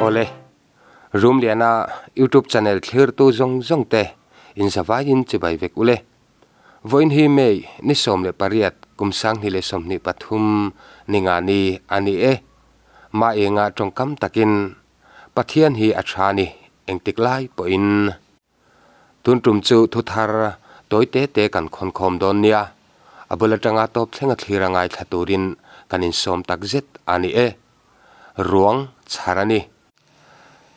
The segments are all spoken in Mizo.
Awle, Rumliana YouTube channel thlirtu zawng zawng te inzavaiin chibai vek ule. Vawiin hi May ni 18 kum 2023 ni nga ni a ni e. Mah enga tawngkam takin Pathian hi a tha ni engtik lai pawhin. Tun tum chu thu thar tawi te te kan khawnkhawm dawn nia. A bul atanga tawp thlenga thlir a ngaithla turin kan insawm tak zet a ni e. Ruang chhar a ni.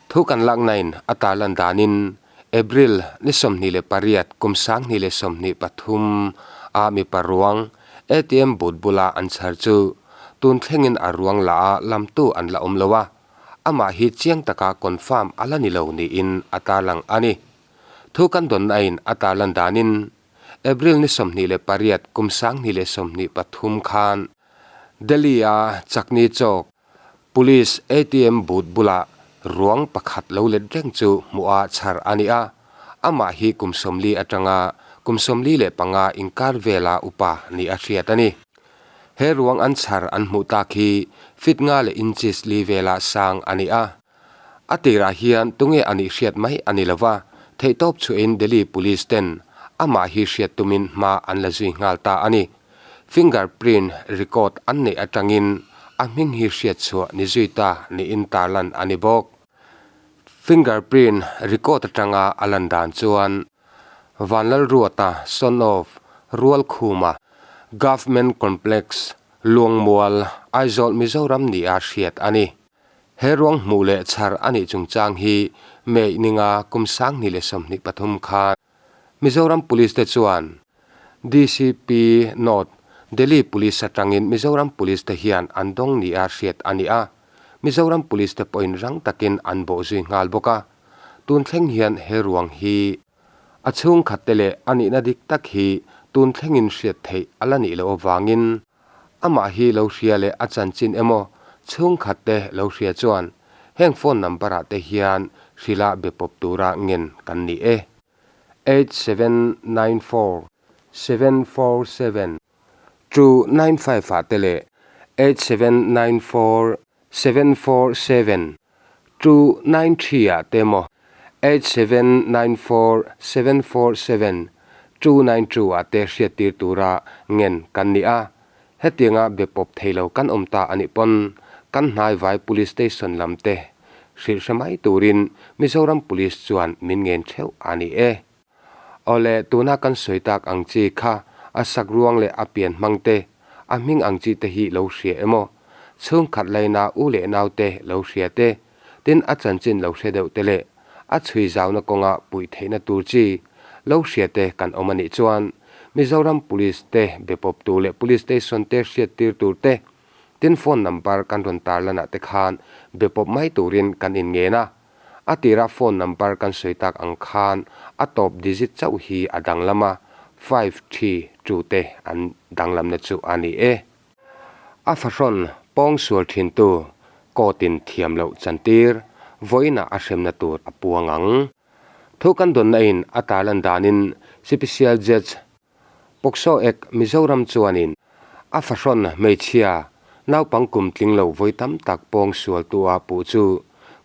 Thu kan laknain a tarlan danin April ni 28 kum 2023 a mipa ruang ATM booth bula an chhar chu tun thlengin a ruang la a lamtu an la awm lo a. Amah hi chiang taka confirm a la ni lo niin a tarlang a ni. Thu kan dawnnain a tarlan danin April ni 28 kum 2023 khan Delhi-a Chakni Chowk Police ATM booth bulah ruang pakhat lo let reng chu hmuh a chhar a ni a, amah hi kum 40 atanga kum 45 inkar vela upa ni a hriat a ni. He ruang an chhar an hmuh tak hi feet nga leh inches li vela sang a ni a. A tirah hian tunge a nih hriat mai a ni lo va, theihtawp chhuahin Delhi Police ten amah hi hriat tumin hma an la zui nghal ta a ni. Finger print record an neih atangin a hming hi hriat chhuah ni zui ta niin tarlan a ni bawk. Finger print record atanga a lan dan chuan Vanlalruata, son of Rualkhuma, Government Complex, Luangmual, Aizawl, Mizoram nia hriat a ni. He ruang hmuh leh chhar a nih chungchang hi May ninga kum 2023 khan Mizoram Police te chuan DCP North, Delhi Police atangin Mizoram Police te hian an dawng nia hriat a ni a, Mizoram Police te pawhin rang takin an bawhzui nghal bawk a. Tun thleng hian he ruang hi a chhungkhat te leh a nihna dik tak hi tun thlengin hriat theih a la nih loh avangin amah hi lo hria leh a chanchin emaw chhungkhat te lo hria chuan heng phone number ah te hian hrilha be pawp tura ngen kan ni e. 8794 747 295 ah te leh 8794 747 293 ah te emaw 8794 747 292 ah te hriattir tura ngen kan ni a. Hetianga be pawp thei lo kan awm ta anih pawn kan hnai vai Police Station lam te hrilh hre mai turin Mizoram Police chuan min ngen theuh a ni e. Awle, tuna kan sawi tak ang chi kha a sak ruang leh a pian hmang te, a hming ang chi te hi lo hria emaw? Chhungkhat laina u leh nau te lo hria te, tin a chanchin lo hre deuh te leh a chhui zauna kawnga puih theihna tur chi lo hria te kan awm a nih chuan Mizoram Police te be pawp tur leh Police Station te hriat tir tur te, tin phone number kan rawn tarlanah te khan be pawp mai turin kan inngen a. A tira phone number kan sawi tak ang khan a tawp digit chauh hi a danglam a, 5 3 2 te an danglamna chu a ni e. A fahrawn pawng sual thintu court-in thiam loh chantir vawiinah a hremna tur a puang ang. Thu kan dawnna in a tarlan danin Sipisial Judge Pawksaw Ek Mizoram chuanin a fahrawn hmeichhia naupang kum tling lo vawi tam tak pawng sualtu a puh chu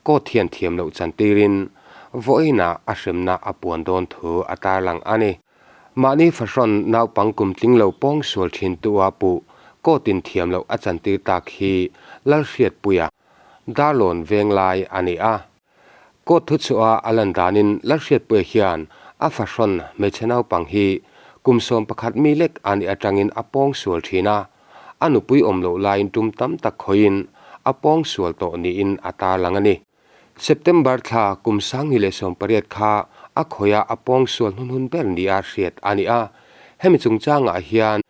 court hian thiam loh chantirin vawiinah a hremna a puan dawn thu a tarlang a ni. Mahni fahrawn naupang kum tling lo pawng sual thintu a puh court in thiam loh a chantir tak hi Lalhriatpuia Darlawn Venglai a ni a. Court thuchhuah a lan danin Lalhriatpuia hian a fahrawn hmeichhe naupang hi kum 11 mi lek a nih atangin a pawng sual thin a, a nupui awm loh laiin tum tam tak khawiin a pawng sual tawh niin a tarlang a ni. September thla kum 2018 kha a khawiah a pawng sual hnunhun ber nia hriat a ni a, hemi chungchangah hian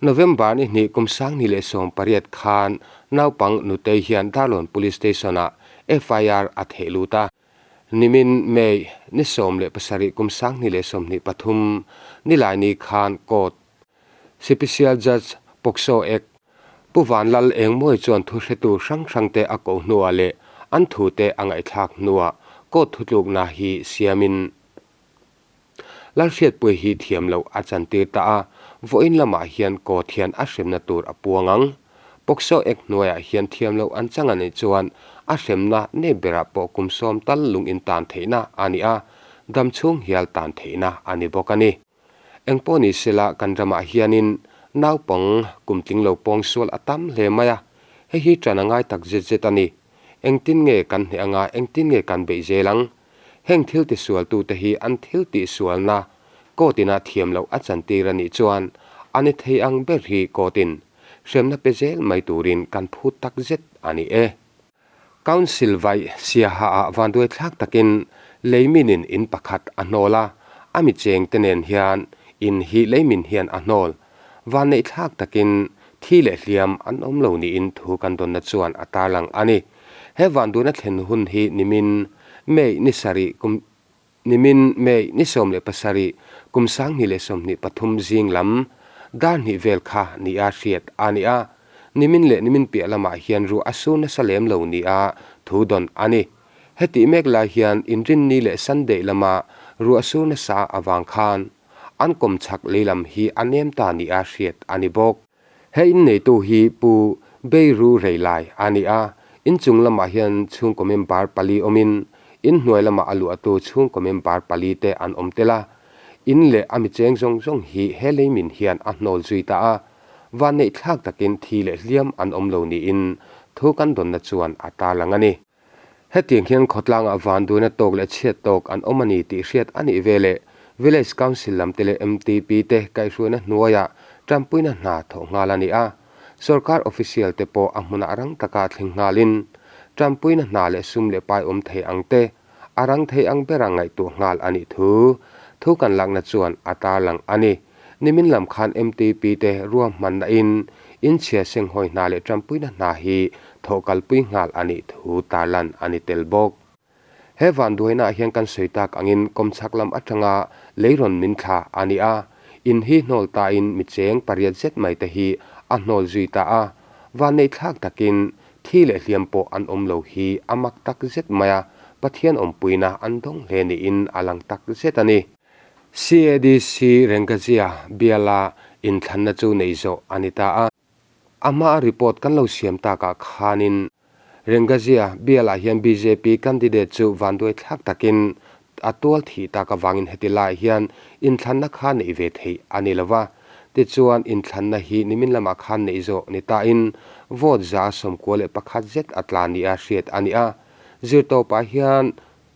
November ni hnih kum 2018 khan naupang nutei hian Darlawn Police Station-ah FIR a theh lut a. Nimin May ni 17 kum 2023 Nilaini khan Court Sipisial Judge Pawksaw Act Pu Vanlal Engmawi chuan thuhretu hrang hrangte a koh hnuah leh an thute a ngaihthlak hnuah Court thutlukna hi siamin Lalhriatpuii hi thiam loh a chantir ta a, vawiin lamah hian court hian a hremna tur a puang ang. POCSO Act hnuaiah hian thiam loh an chang a nih chuan a hremna nei berah pawh kum sawm tal lung in tan theihna a ni a, dam chhung hial tan theihna a ni bawk a ni. Engpawh ni sela kan ramah hianin naupang kum tling lo pawng sual a tam hle mai a, hei hi ṭan a ngai tak zet zet a ni. Engtin nge kan hneh anga engtin nge kan beih zel ang? Heng thil tisualtute hi an thil tihsualna court ina thiam loh a chantir a nih chuan a ni thei ang ber hi court in hremna pe zel mai turin kan phut tak zet a ni e. Council vaih Siaha ah vanduai thlak takin leiminin in pakhat a hnawl a, a mi cheng te nen hian in hi leimin hian a hnawl. Vanneih thlak takin thi leh hliam an awm lo niin thu kan dawnna chuan a tarlang a ni. He vanduaina thlen hun hi nimin May ni sarih kum Nimin May ni 17 kum 2023 zing lam dar hnih vel kha nia hriat a ni a, nimin leh nimin piah lamah hian ruah a sur nasa lem lo nia thu dawn a ni. Hetih mek lai hian Inrinni leh Sunday lama ruah sur nasa avang khan an kawmchhak lei lam hi a nem ta nia hriat a ni bawk. He inneitu hi Pu Beiru Reilai a ni a, inchung lamah hian chhungkaw member pali awmin inhnuai lamah a luahtu chhungkaw member pali te an awm tel a. In leh a mi cheng zawng zawng hi he leimin hian a hnawl zui ta a, vanneih thlak takin thi leh hliam an awm lo niin thu kan dawnna chuan a tarlang a ni. Hetiang hian khawtlangah vanduaina tawk leh chhiat tawk an awm a ni tih hriat a nih veleh Village Council lam te leh MTP te kaihhruaina hnuaiah tanpuina hna thawh nghal a ni a. Sorkar official te pawh a hmunah rang taka thleng nghalin tanpuina hna leh sum leh pai awm thei ang te a rang thei ang bera ngaihtuah nghal a nih thu thu kan lakna chuan a tarlang a ni. Nimin lam khan MTP te ruahmanna in inchhia senghawi hna leh tanpuina hna hi thawh kalpui nghal a nih thu tarlan a ni tel bawk. He vanduaina ah hian kan sawi tak angin kawmchhak lam atanga lei rawn min thla a ni a, in hi hnawl ta in mi cheng pariat zet mai te hi a hnawl zui ta a, vanneih thlak takin thi leh hliam pawh an awm lo hi a mak tak zet mai a, Pathian awmpuina an dawng hle niin a lang tak zet a ni. CADC Rengazia biala inthlanna chu nei zawh a ni ta a. A hmaa report kan lo siam takah khanin Rengazia bialah hian bjp candidate chu vanduai thlak takin a tual thih tak avangin heti laiah hian inthlanna kha neih ve theih a ni lo va. Tichuan inthlanna hi nimin lamah khan neih zawh ni tain vote 91 zet a tla nia hriat a ni a. Zirtawpah hian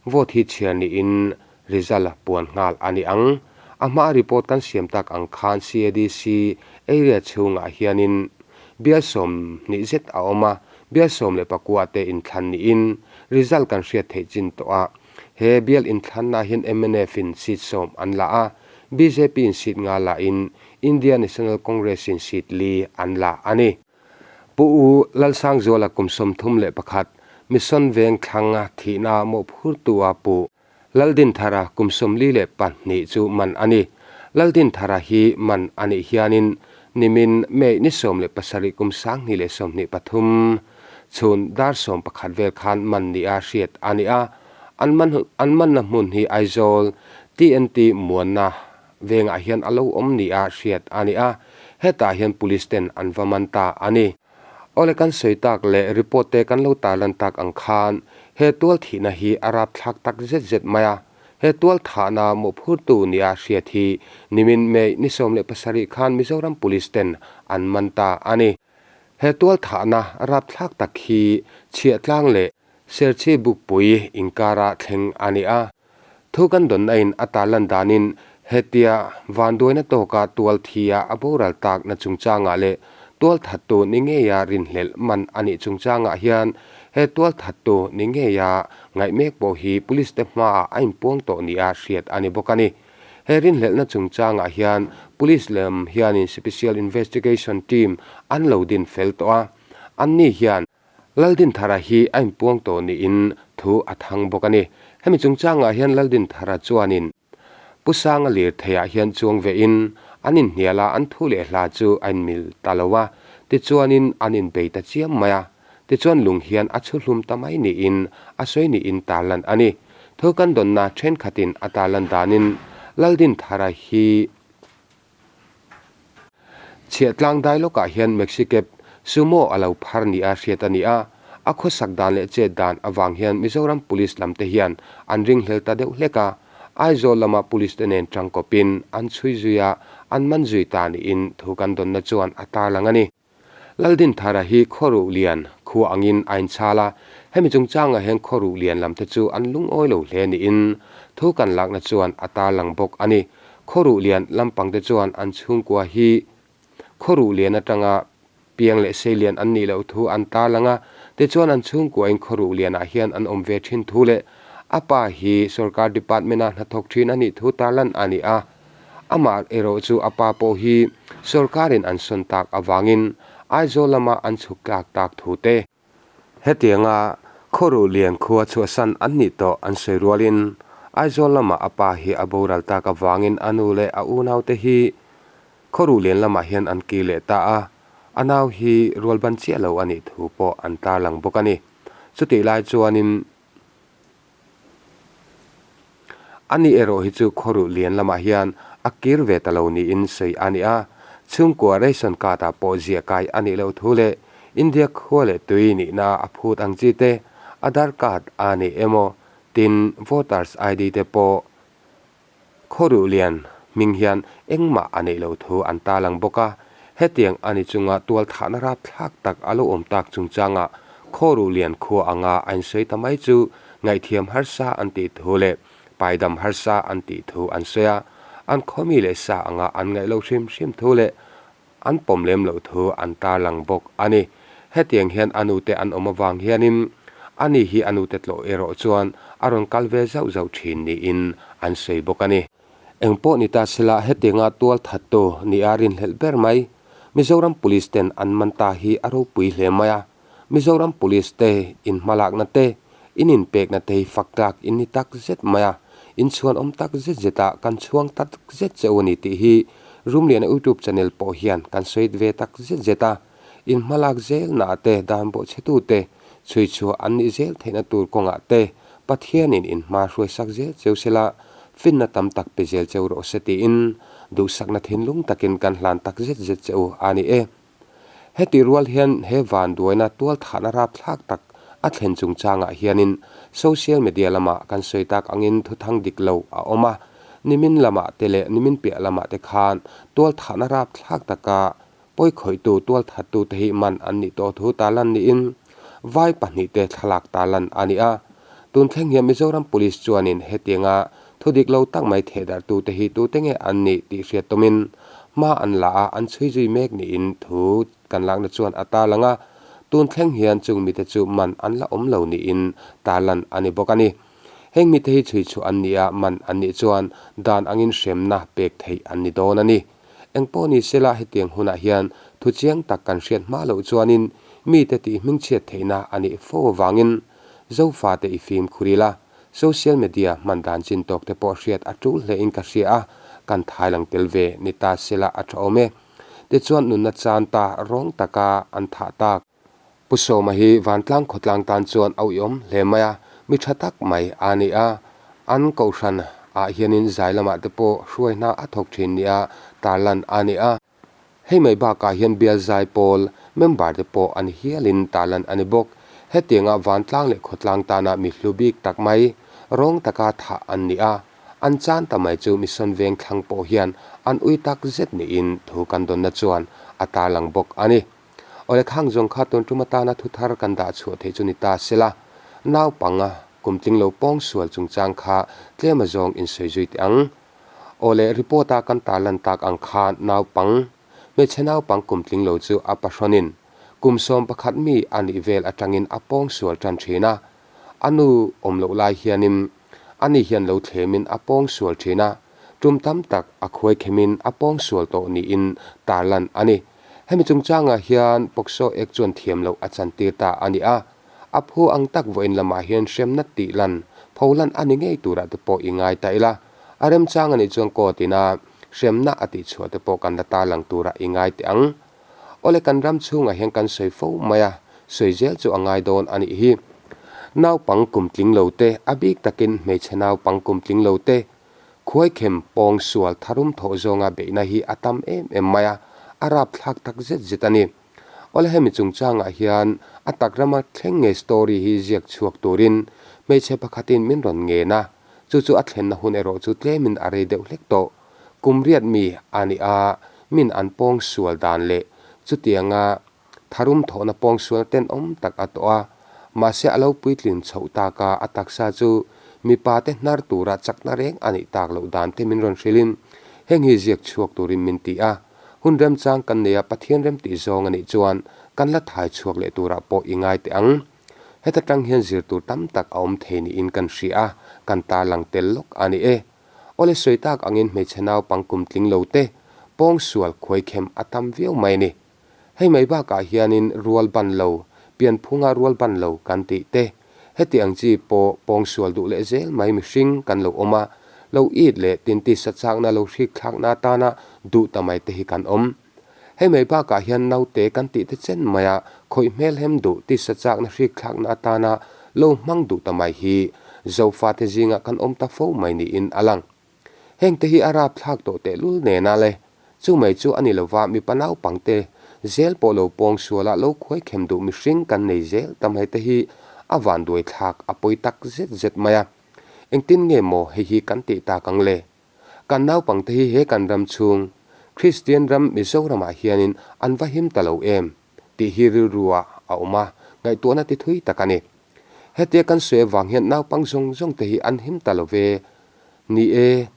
Vote hi chhiar niin result puan nghal a ni ang. A hmaa report kan siam tak ang khan CADC area chhungah hianin bial 20 zet a awm a, bial 14 te inthlan niin result kan hriat theih chin tawh a. He bial inthlanna hian mnf in seat 10 an la a, bjp in seat nga la in India National Congress in seat li an la a ni. Pu U Lalsangzuala kum 31, Mission Veng thlanga thihna mawhphurtu-a Pu Laldinthara kum 42 chu man a ni. Laldinthara hi man a nih hianin nimin May ni 17 kum 2023 chhun dar 11 vel khan man nia hriat a ni a. An man an manna hmun hi Aizawl TNT Muanna Vengah hian a lo awm nia hriat a ni a, hetah hian police ten an va man ta a ni. Awle kan sawi tak leh report te kan lo tarlan tak ang khan he tual thihna hi a rapthlak tak zet zet mai a, he tual thahna mawhphurtu nia hriat hi nimin May ni 17 khan Mizoram Police ten an man ta a ni. He tual thahna rapthlak tak hi Chhiahtlang leh Serchhi Bukpui inkara thleng a ni a. Thu kan dawnna in a tarlan danin hetia vanduaina tawka tual thia a boral takna chungchangah leh tual thattu ni ngeia rinhlelh man a nih chungchangah hian he tual thattu ni ngeia ngaih mek pawh hi police te hmaah a inpuang tawh nia hriat a ni bawk a ni. He rinhlelhna chungchangah hian police lam hianin Special Investigation Team an lo din fel tawh a, anni hian Laldinthara hi a inpuang tawh niin thu a thang bawk a ni. Hemi chungchangah hian Laldinthara chuanin Pu Sanga lirtheiah hian chuang vein an inhnial a, an thu leh hla chu a inmil ta lo a, tichuanin an inbei ta chiam mai a, tichuan lung hian a chhu hlum ta mai niin a sawi niin tarlan a ni. Thu kan dawnna thenkhatin a tarlan danin Laldinthara hi Chhiahtlang dai lawkah hian Maxi Cab Sumo a lo phar nia hriat a ni a, a khawsak dan leh chet dan avang hian Mizoram Police lam te hian an ringhlel ta deuh hlek a, Aizawl lama Police te nen tangkawpin an chhui zui a, an man zui ta niin thu kan dawnna chuan a tarlang a ni. Laldinthara hi khawruh lian khua angin a inchhal a, hemi chungchangah hian khawruh lian lam te chu an lungawi lo hle niin thu kan lakna chuan a tarlang bawk a ni. Khawruh lian lampang te chuan an chhungkua hi Khawruh lian atanga piang leh sei lian an nih loh thu an tarlang a, tichuan an chhungkuain khawruh lianah hian an awm ve thin thu leh a pa hi sorkar department-a hnathawk thin a nih thu tarlan a ni a. Amah erawh chu a pa pawh hi sorkarin an sawn tak avangin Aizawl lama an chhuk tlak tak thu te, Hetianga khawruh lian khua chhuahsan an nih tawh an sawi rualin Aizawl lamah a pa hi a boral tak avangin a nu leh a unaute hi khawruh lian lamah hian an kir leh ta a, a nau hi rualban chiah lo a nih thu pawh an tarlang bawk a ni. Chutih lai chuanin. Ani erawh hi chu khawruh lian lamah hian a kir ve ta lo niin sawi a ni a, chhungkua ration card ah pawh ziah kai a nih loh thu leh India khua leh tui nihna a phut ang chi te, Aadhaar card a ni emaw tin voters ID te pawh Khawruh lian hming hian engmah a neih loh thu an tarlang bawk a, hetiang a ni chunga tualthahna rapthlak tak a lo awm tak chungchangah Khawruh lian khua anga a insawi ta mai chu ngaihthiam harsa an tih thu leh paidam harsa an tih thu an sawi a, an khawmi leh sa anga an ngaih loh hrim hrim thu leh an pawm lem loh thu an tarlang bawk a ni. Hetiang hian a nute an awm avang hianin ani hi a nute tlawh erawh chuan a rawn kal ve zauh zauh thin niin an sawi bawk a ni. Eng pawh ni ta sela hetianga tual thattu nia rinhlelh ber mai Mizoram Police ten an man ta hi a ropui hle mai a, Mizoram Police te in hmalakna te, in inpekna te hi fak tlak in ni tak zet mai a, in chhuan awm tak zet zet a kan chhuang tak zet che u a ni tih hi Rumliana YouTube channel pawh hian kan sawi ve tak zet zet a, in hmalak zelnaah te dan bawhchhetu te chhui chhuah an nih zel theihna tur kawngah te Pathianin in hma hruaisak zel cheu sela finna tam tak pe zel cheu rawh se tiin duhsakna thinlung takin kan hlan tak zet zet che u a ni e. Heti rual hian he vanduaina tualthahna rapthlak tak a thlen chungchangah hianin social media lamah kan sawi tak angin thuthang dik lo a awm a, nimin lamah te leh nimin piah lamah te khan tualthahna rapthlak taka pawikhawihtu tualthattu te hi man an nih tawh thu tarlan niin vai pahnihte thlalak tarlan a ni a. Tun thleng hian Mizoram Police chuanin hetianga thu dik lo tak mai thehdarhtu te hi tute nge an nih tih hriat tumin hma an la a, an chhui zui mek niin thu kan lakna chuan a tarlang a, tun thleng hian chung mite chu man an la awm lo niin tarlan a ni bawk a ni. Heng mite hi chhui chhuah an nih a, man an nih chuan dan angin hremna pek theih an ni dawn a ni. Engpawh ni sela hetiang hunah hian thu chiang tak kan hriat hma loh chuanin mite tih hmingchhiat theihna a nih fo avangin Zofate i fimkhur ila, social media hman dan chin tawk te pawh hriat a tul hle in ka hria a, kan thai lang tel ve ni ta sela a tha awm e. Tichuan nunna chan ta rawng taka an thah tak. Pu Sawma hi vantlang khawtlang tan chuan a uiawm hle mai a, mi tha tak mai a ni a, an kohhran ah hianin zai lamah te pawh hruai hna a thawk thin nia tarlan a ni a. Hei mai bakah hian bial zai pawl member te pawh an hialin tarlan a ni bawk. Hetianga vantlang leh khawtlang tana mi hlu bik tak mai, rawng taka thah an ni a, an chan ta mai chu mission veng thlang pawh hian an ui tak zet niin thu kan dawnna chuan a tarlang bawk a ni. Awle khang zawng kha tun tum atana thu thar kan dah chhuah theih chu ni ta sela, naupanga kum tling lo pawng sual chungchang kha tlem azawng insawi zui teh ang. Aw le, report a kan tarlan tak ang khan naupang, hmeichhe naupang kum tling lo chu a pahrawnin kum 11 mi a nih vel atangin a pawng sual tan thin a. A nu awm loh lai hianin ani hian lo thlemin a pawng sual thin a, tum tam tak a khuai khemin a pawng sual tawh niin tarlan a ni. Hemi chungchangah hian POCSO Act chuan thiam loh a chantir ta a ni a. A phu ang tak vawiin lamah hian hremna tih lan, pho lan a ni ngei turah te pawh i ngai ta ila. A remchang a nih chuan court ina hremna a tih chhuah te pawh kan la tarlang turah i ngai teh ang. Awle kan ram chhungah hian kan sawi fo mai a, sawi zel chu a ngai dawn a nih hi. Naupang kum tling lo te, a bik takin hmeichhe naupang kum tling lo te, khuaikhem pawng sual tharum thawh zawnga beihna hi a tam em em mai a, a rapthlak tak zet zet a ni. Awle hemi chungchangah hian a tak rama thleng ngei story hi ziak chhuak turin hmeichhe pakhatin min rawn ngen a, chu chu a thlenna hun erawh chu tlemin a rei deuh hlek tawh. Kum riat mi a ni a, min an pawng sual dan leh chutianga tharum thawhna pawng sualna tenawm tak a tawh a, mahse a lo puitlin chhoh tak a, a taksa chu mipa te hnar tura chakna reng a nih tak loh dan te min rawn hrilhin heng hi ziak chhuak turin min ti a. Hun remchang kan nei a, Pathian remtih zawng a nih chuan kan la thai chhuak leh turah pawh i ngai teh ang. Heta tang hian zir tur tam tak a awm thei niin kan hria a, kan tarlang tel lawk a ni e. Awle sawi tak angin hmeichhe naupang kum tling lo te pawngsual khuaikhem a tam viau mai a ni. Hei mai bakah hianin rual ban lo, pianphunga rual ban lo kan tih te, heti ang chi pawh pawngsual duh leh zel mai mihring kan lo awm a, lo it leh tinti sachakna lo hrikthlakna atana duh ta mai te hi kan awm. Hei mai bakah hian naute kan tih te chen maia khawih hmelhem duh tisa chakna hrikthlakna atana lo hmang duh ta mai hi Zofate zingah kan awm ta fo mai niin a lang. Hengte hi a rapthlak tawh tehlul nena le. Chu mai chu a ni lova mipa naupangte zel pawh lo pawng suala lo khuaikhem duh mihring kan nei zel ta mai te hi a vanduaithlak a pawi tak zet zet mai a. Engtin nge maw hei hi kan tih tak ang le? Kan naupangte hi he kan ram chhung, Kristian ram Mizoramah hianin an va him ta lo em? tih hi rilruah a awm a, ngaihtuahna ti thui tak a ni. Hetia kan sawi avang hian naupang zawng zawng te hi an him ta lo ve. Ni e,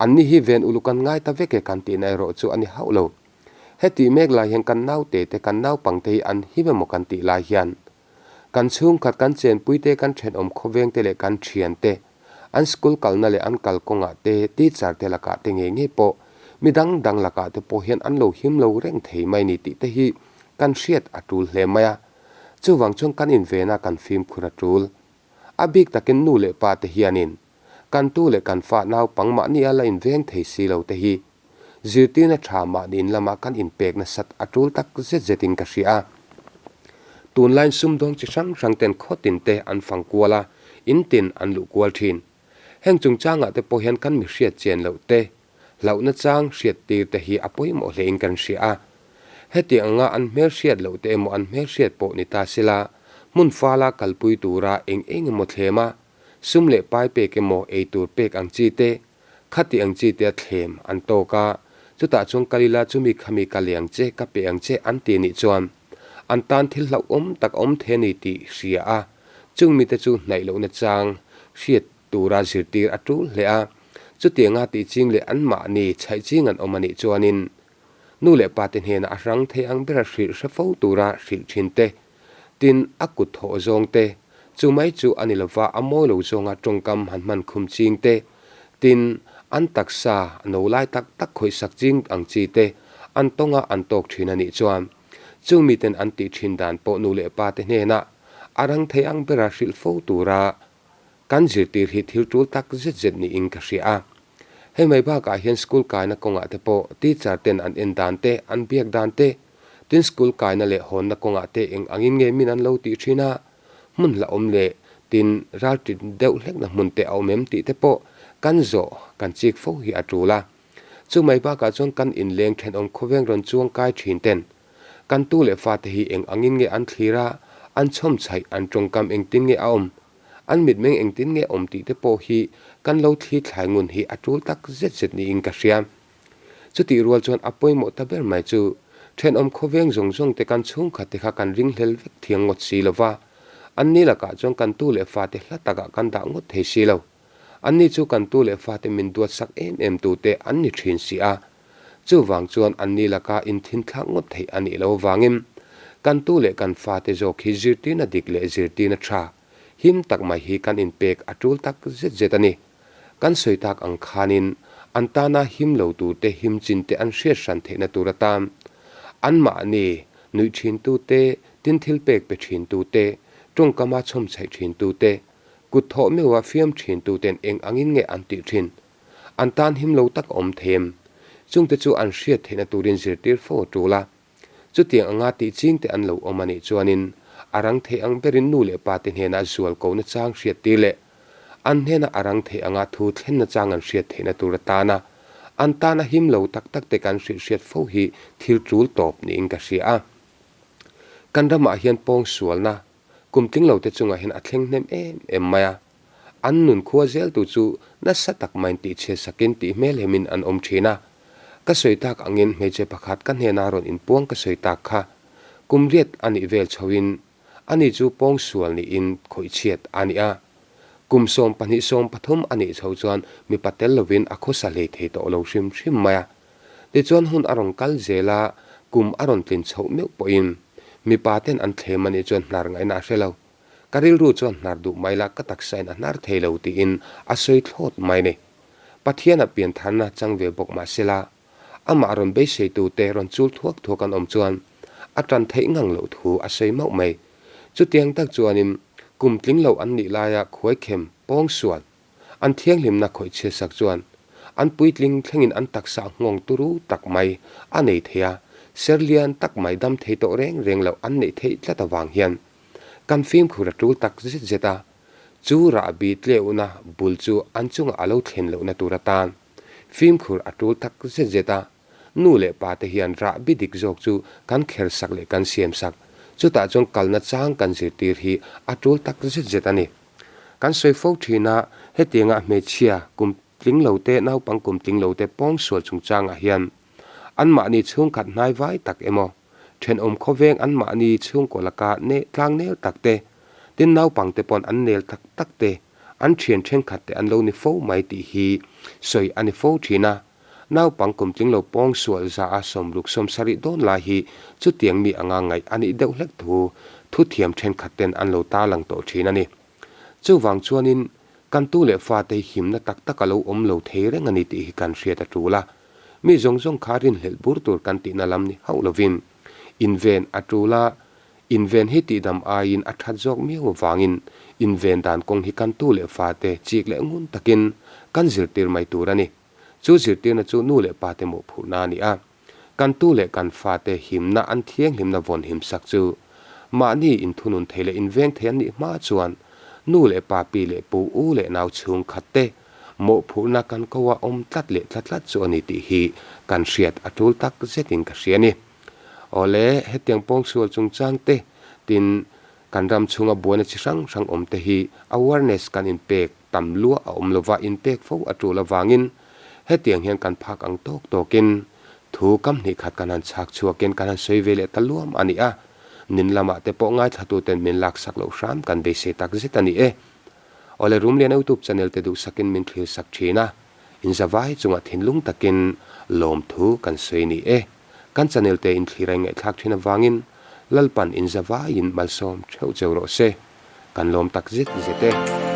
anni hi ven uluk an ngai ta vek e kan tihna erawh chu a ni hauh lo. Hetih mek lai hian kan naute te, kan naupangte hi an him emaw kan tih lai hian kan chhungkhat, kan chenpuite, kan thenawm khawvengte leh kan thiante, An school kalna leh an kal kawngah te, teacher te lakah te ngei ngei pawh, mi dang dang lakah te pawh hian an lo him lo reng thei mai ni tih te hi kan hriat a tul hle mai a. Chuvang chuan kan invena kan fimkhur a tul. A bik takin nu leh pa te hianin kan tu leh kan fa naupang mahni a la inveng thei si lo te hi zirtirna tha mahni in lama kan inpek nasat a tul tak zet zetin ka hria a. Tunlaiin sumdawng chi hrang hrang ten khaw tin te an fang kual a, in tin an luh kual thin. Heng chungchangah te pawh hian kan mi hriat chian loh te, hlauhna chang hriat tir te hi a pawimawh hle in kan hria a. Hetiang anga an hmel hriat loh te emaw an hmel hriat pawh ni ta sela, hmun fala kalpui tura eng eng emaw thlem a, sum leh pai pek emaw ei tur pek ang chi te, Khati ang chi te a thlem an tawk a, chutah chuan Kalila chumi khami ka lei ang che, ka pe ang che an ti nih chuan an tan thil hlauhawm tak a awm thei a ni tih hria a, chung mite chu hnaih lohna chang hriat tura zirtir a tul hle a, chutianga tih ching leh anmahni chhaih ching an awm a nih chuanin nu leh pa te hnenah a hrang thei ang bera hrilh hre fo tura hrilh thin te Tin, a kut thawh zawng te, chu mai chu a ni lova a mawi lo zawnga tawngkam han hman khum ching te, tin, an taksa no lai tak tak khawihsak ching ang chi te an tawnga an tawk thin a nih chuan, chung miten an tih thin dan pawh nu leh pa te hnenah a rang thei ang bera hrilh fo tura kan zirtir hi thil tul tak zet zet niin ka hria a. Hei mai bakah hian school kaina kawngah te pawh teacher ten an en dan te, an biak dan te, Tin school kaina leh hawnna kawngah te eng angin nge min an lo tih thin a, hmun hla awm leh tin ral tit deuh hlekna hmun te a awm em tih te pawh kan zawh kan chik fo hi a tul a. Chu mai bakah chuan kan inleng thenawm khawveng rawn chuang kai thin ten kan tu leh fate hi eng angin nge an thlir a, an chhawm chhaih an tawngkam engtin nge a awm, an mitmeng engtin nge awm tih te pawh hi kan lo thli thlai ngun hi a tul tak zet zet niin ka hria. Chutih rual chuan a pawimawh ta ber mai chu thenawm khawveng zawng zawng te kan chhungkhat te kha kan ringhlel vek thiang ngawt si lo va, anni lakah chuan kan tu leh fate hla takah kan dah ngawt thei si lo. Anni chu kan tu leh fate min duatsak em em tute an ni thin si a. Chuvang chuan anni laka inthinthlak ngawt theih a nih lo avangin kan tu leh kan fate zawk hi zirtirna dik leh zirtirna tha him tak mai hi kan inpek a tul tak zet zet a ni. Kan sawi tak ang khanin an tana him lo turte him chinte an hriat hran theihna tur atan anmahni nuih thintute, tin thil pek pe thintute, tawngkama chhawm chhaih thintute, kut thawh meuha fiam thintuten eng angin nge an tih thin? An tan him lo tak a awm thei em? Chungte chu an hriat theihna turin zirtir fo a tul a. Chutiang anga tih ching te an lo awm a nih chuanin a rang thei ang berin nu leh pa te hnena zual kohna chang hriat tir leh an hnena a rang thei anga thu thlenna chang an hriat theihna tur atana an tana him lo tak tak te kan hrilh hriat fo hi thil tul tawp niin ka hria a. Kan ramah hian pawngsualna kum tling lote chungah hian a thleng hnem em em mai a, an nun khua zeltu chu nasa tak maiin tihchhiat sakin tih hmel hemin an awm thin a. Ka sawi tak angin hmeichhe pakhat ka hnena rawn inpuang ka sawi tak kha kum riat a nih vel chhoin ani chu pawngsual niin khawihchhiat a ni a. Kum 12 13 a nih chho chuan mipa tel lovin a khawsa hlei thei tawh lo hrim hrim mai a. Tichuan hun a rawn kal zel a, kum a rawn tlin chhoh meuh pawhin mipa ten an thlem a nih chuan hnar ngaihna a hre lo. Ka rilru chuan hnar duh mai la ka taksain a hnar thei lo tiin a sawi thlawt mai ni. Pathian a piantharna chang ve bawk mah sela, amah rawn beiseitute rawn chul thuak thuak an awm chuan a tan theih ngang loh thu a sawi mauh mai. Chutiang tak chuanin kum tling lo an nih laia khuaikhem pawngsual An thianghlimna khawih chhiatsak chuan an puitling thlengin an taksa nghawng turu tak mai a nei thei a, ser lian tak mai dam thei tawh reng reng loh an neih theih tlat avang hian kan fimkhur a tul tak zet zet a, chu rahbi tleuhna bul chu an chungah a lo thlen lohna tur atan fimkhur a tul tak zet zet a. Nu leh pa te hian rahbi dik zawk chu kan kher sak leh kan siam sak, chutah chuan kalna chang kan zirtir hi a tul tak zet zet a ni. Kan sawi fo thin a, hetianga hmeichhia kum tling lo te, naupang kum tling lo te pawngsual chungchangah hian anmahni chhungkhat hnai vai tak emaw, thenawm khawveng anmahni chhungkaw laka ne tlang nel tak te, tin naupang te pawn an nel tak tak te, an thian thenkhat te an lo ni fo mai tih hi sawi a ni fo thin a. Naupang kum tling lo pawngsual za a 60 70 dawn lai hi chutiang mi anga ngaih a nih deuh hlek thu thuthiam thenkhat ten an lo tarlang tawh thin a ni. Chuvang chuanin kan tu leh fate hi himna tak tak a lo awm lo thei reng a ni tih hi kan hriat a tul a. Mi zawng zawng kha rinhlelh bur tur kan tihna lam ni hauh lovin inven a tul a, inven hi tihdam aiin a that zawk miau avangin inven dan kawng hi kan tu leh fate chik leh ngun takin kan zirtir mai tur a ni. Chu zirtirna chu nu leh pate mawhphurhna a ni a. Kan tu leh kan fate himna an thianghlimna vawn himsak chu mahni inthunun thei leh inveng thei an nih hma chuan nu leh pa, pi leh pu, u leh nau chhungkhat te mawhphurhna kan ko a awm tlat leh tlat tlat chu a ni tih hi kan hriat a tul tak zetin ka hria a ni. Awle, hetiang pawngsual chungchang te tin kan ram chhunga buaina chi hrang hrang awm te hi awareness kan inpek tam luah a awm lova inpek fo a tul avangin hetiang hian kan phak ang tawk tawkin thu kam hnih khat kan han chhak chhuakin kan han sawi ve leh ta luam a ni a, nin lamah te pawh ngaithlatuten min laksak loh hram kan beisei tak zet a ni e. Awle Rumlian Youtube channel te duhsakin min thlir sak thin a, inzavai chungah thinlung takin lawmthu kan sawi ni e. Kan channel te inthlir a inngaihthlak thin avangin Lalpan inzavaiin malsawm theuh cheu rawh se. Kan lawm tak zet zet e.